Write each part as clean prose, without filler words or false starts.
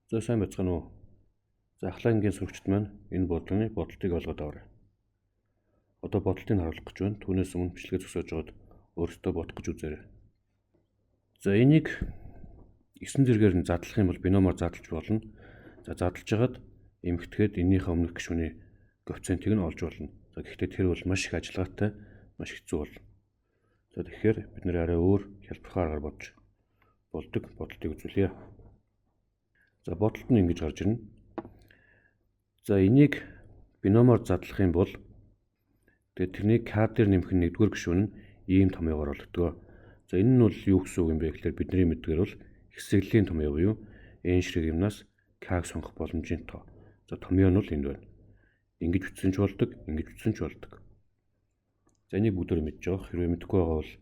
За, сайн байцгаана уу? За, ахлах ангийн сурагчид маань энэ бодлогын бодолтыг олгоод аваарай. Одоо бодолтыг харуулах гэж байна. Түүнээс өмнө бичлэгээ зогсоож байгаад өөрсдөө бодох гэж үзээрэй. За, энийг 9 зэргээр нь задлах юм бол биномоор задлж болно. За, задлж хагаад эмхтгээд энэнийхээ өмнөх гишүүний коэффициентийг нь олж болно. За, гэхдээ тэр бол маш их ажиллагаатай, маш хэцүү болно. За, тэгэхээр бид нэр арай өөр хялбархан аргаар бодож болдог бодолтыг үзүүлье. За, бодолт нь ингэж гарч ирнэ. За, энийг биномоор задлах юм бол тэгээд тэрнийг К дээр нэмэх нь нэгдүгээр гишүүн нь ийм томьёогоор олгодог. За, энэ нь бол юу гэсэн үг юм бэ гэхээр бидний мэддгээр бол хэсэглэлийн томьёо буюу n ширхэг юмнаас К-г сонгох боломжийн тоо. За, томьёо нь бол энд байна. Ингэж бичсэн ч болдог, ингэж бичсэн ч болдог. За, энийг бүгдээр мэдж байгаа. Хэрвээ мэдэхгүй байгаа бол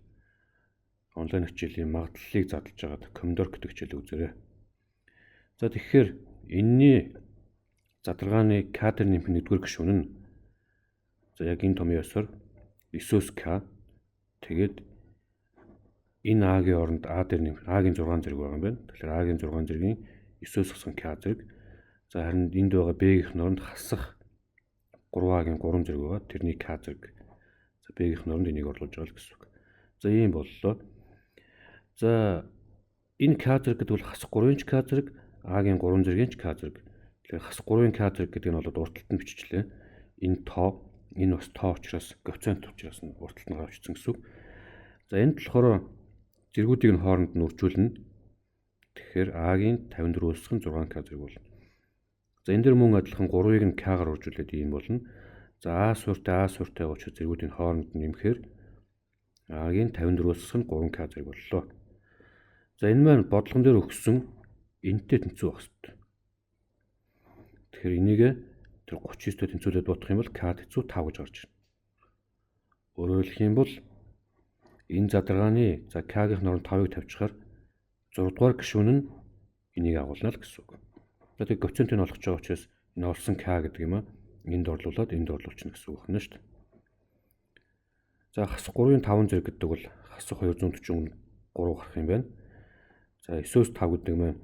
онлайн хичээлийн магадлалыг задлж байгаад Комдор гэдэг хичээлийг үзээрэй. За, тэгэхээр энэний задаргааны К дээр нэмэх нэгдүгээр гишүүн нь, за, яг энэ томьёосоор 9-өөс К, тэгээд энэ А-гийн оронд А дээр нэмэх А-гийн 6 зэрэг байгаа юм байна. Тэгэхээр А-гийн 6 зэргийн 9-өөс хасах К зэрэг. За, харин энд байгаа Б-гийн оронд хасах 3А-гийн 3 зэрэг байгаа. Тэрний К зэрэг. За, Б-гийн оронд энийг орлуулж байгаа л гэсэн үг. За, ийм боллоо. За, энэ К зэрэг гэдэг бол хасах 3-ын К зэрэг, А-гийн 3 зэргийн К зэрэг. Тэгэхээр хасах 3-ын К зэрэг гэдэг нь бол урд талд нь биччихлээ. Энэ тоо, энэ бас тоо учраас, коэффициент учраас нь урд талд нь гарчсан гэсэн үг. За, энд болохоор зэргүүдийг нь хооронд нь үржүүлнэ. Тэгэхээр А-гийн 54-өөс 6 К зэрэг болно. За, энэ дээр мөн адилхан 3-ыг нь К-гаар үржүүлээд ийм болно. За, А суурьтай А суурьтай учраас зэргүүдийн хооронд нь нэмэхээр А-гийн 54-өөс 3 К зэрэг боллоо. За, энэ маань бодлогон дээр өгсөн энэтэй тэнцүү байх хэрэгтэй. Тэгэхээр энийг тэр 39-тэй тэнцвүүлээд бодох юм бол К тэнцүү 5 гэж гарч ирнэ. Өөрөөр хэлэх юм бол энэ задаргааны, за, К-гийн оронд 5-ыг тавьчихаар 6 дугаар гишүүн нь энийг агуулна л гэсэн үг. За, тэг коэффициентийг олох гэж байгаа учраас энэ олсон К гэдэг юм а энд орлуулад энд орлуулчихна гэсэн үг байна шүү дээ. За, хасах 3-ын 5 зэрэг гэдэг бол хасах 243 гарах юм байна. За, 9-өөс 5 гэдэг маань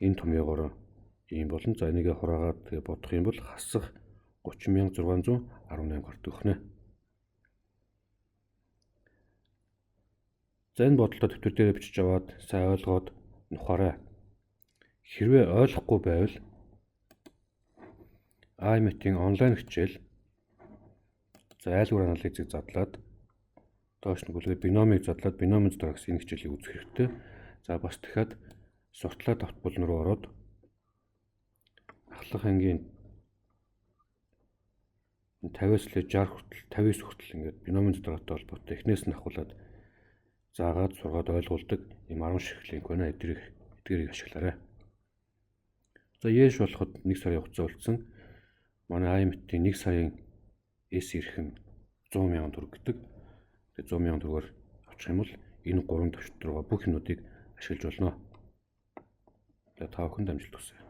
энэ томьёогоор ийм болно. За, энийгээ хураагаад тэгээ бодох юм бол хасах 30,618 гардаг өгнө. За, энэ бодлоо дэвтэр дээрээ бичиж аваад сайн ойлгоод нухаарай. Хэрвээ ойлгохгүй байвал iMath-ийн онлайн хичээл, за, айлгуур анализыг задлаад доош нүгэлгээ биномыг задлаад биномын задраа гэсэн энэ хичээлийг үзэх хэрэгтэй. За, бас дахиад суртлаа давтбол руу ороод ахлах ангийн 50-аас л 60 хүртэл, 59 хүртэл ингээд биномын задаргаатай холбоотой эхнээс нь ахуулаад заагаад сургаад ойлгуулдаг ийм 10 ширхэг линк байна. Эдгээрийг ашиглаарай. За, Еш болоход 1 сарын хугацаа үлдсэн. Манай iMath-ийн 1 сарын S эрхэм 100 мянган төгрөг гэдэг. Тэгээ 100 мянган төгрөгөөр авчих юм бол энэ 3 төвшөлт рүү бүх юмнуудыг ашиглаж болно. За, та бүхэнд амжилт хүсье.